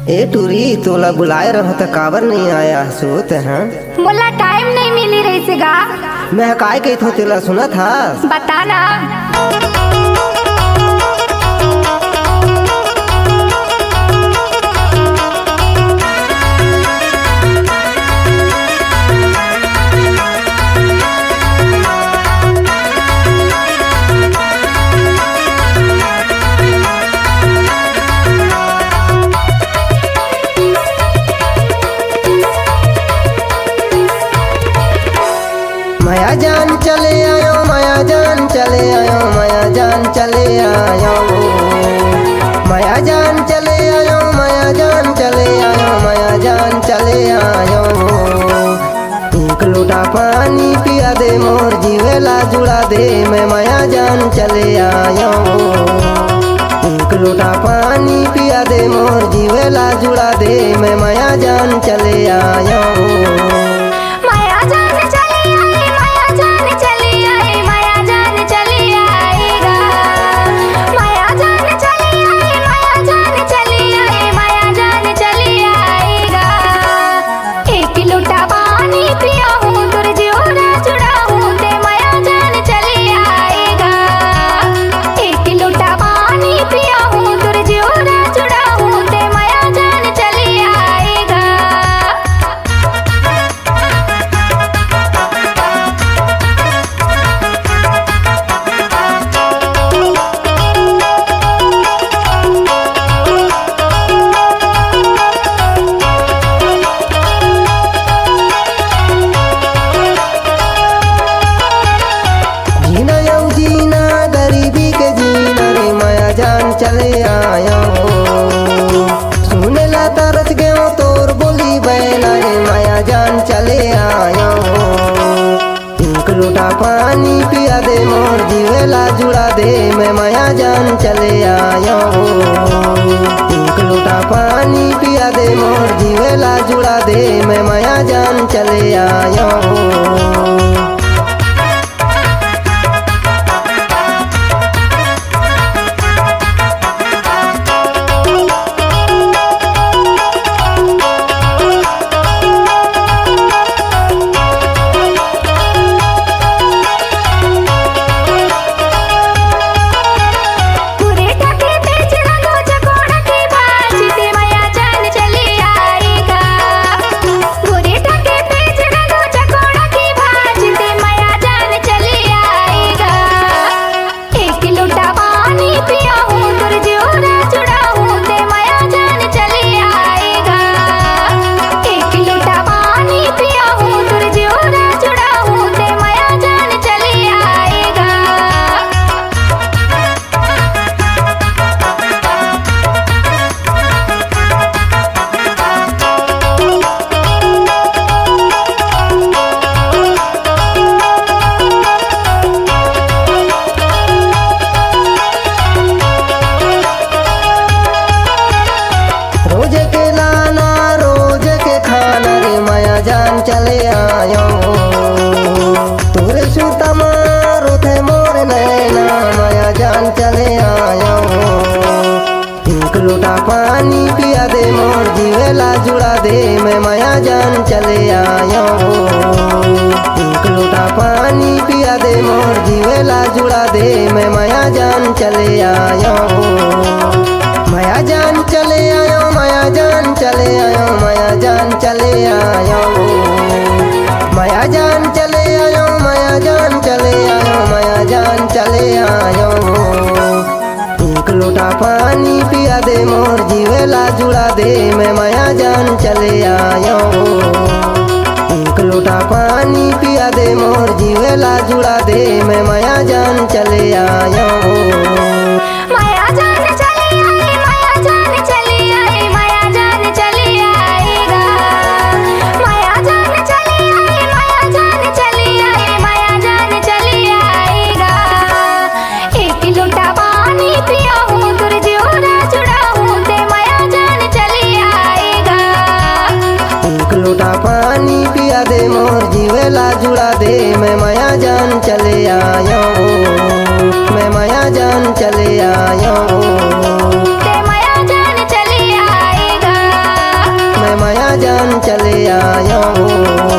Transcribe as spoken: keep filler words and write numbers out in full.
ए टूरी, तोला बुलाए रहो त काबर नइ आया हस तेहा? मोला टाइम नइ मिली रहिस गा। मैं काय कहिथों तेला सुनत हस? बता ना। मया जान चले आयो, मया जान चले आयो, मया जान चले आयो। मया जान चले आयो, मया जान चले आयो, मया जान चले आयो। एक लोटा पानी पिया दे, मोर जीवे ला जुड़ा दे, मैं मया जान चले आयो। एक लोटा पानी पिया दे, मोर जीवे ला जुड़ा दे, मैं मया जान चले आयो। मया जान चले आए, मया जान चले आए, मया जान चले आएगा। मया जान चले आए, मया जान चले आए, मया जान चले आएगा। एक लोटा पानी पिया हूँ, तोर जियोरा जुड़ा हूँ, ते मया जान चले आएगा। एक लोटा पानी पिया हूँ, तोर जियोरा जुड़ा हूँ, ते मया जान चले आएगा। जीना अउ जीना, गरीबी के जीना रे, मया जान चले आयो। सुने ला तरस गेंव तोर बोली बैना रे, मया जान चले आयो। एक लोटा पानी पिया दे, मोर जीवे ला जुड़ा दे, मैं मया जान चले आयो। एक लोटा पानी पिया दे, मोर जीवे ला जुड़ा दे, मैं मया जान चले आयो। एक लोटा पानी पिया हूँ, तोर जियोरा जुड़ा हूँ, ते मया जान चले आएगा। एक लोटा पानी पिया हूँ, तोर जियोरा जुड़ा हूँ, ते मया जान चले आएगा। रोज के लाना, रोज के खाना रे, मया जान चले आयो। तोरे सुरता मा रोथे मोर नैना, मया जान चले आयो। एक लोटा पानी पिया दे, मोर जीवे ला जुड़ा दे, मैं मया जान चले आयो। एक लोटा पानी पिया दे, मोर जीवे ला जुड़ा दे, मैं मया जान चले आयो। मया जान चले आयो, मया जान चले आयो, मया जान चले आयो। मया जान चले आयो, मया जान चले आयो, मया जान चले आयो। एक लोटा पानी पिया दे, मोर जीवे ला जुड़ा दे, मैं मया जान चले आयो। एक लोटा पानी पिया दे, मोर जीवे ला जुड़ा दे, मैं मया जान चले आयो। मया जान चले आए, मया जान चले आए, मया जान चले आएगा। मया जान चले आए, मया जान चले आए, मया जान चले आएगा। एक लोटा पानी पिया हूँ, तोर जियोरा जुड़ा हूँ, ते मया जान चले आएगा। एक लोटा पानी पिया दे, मोर जीवे ला जुड़ा दे, मैं मया जान चले आयो। मैं मया जान चले आयो। ते मया जान चले आएगा। जान चले आयो।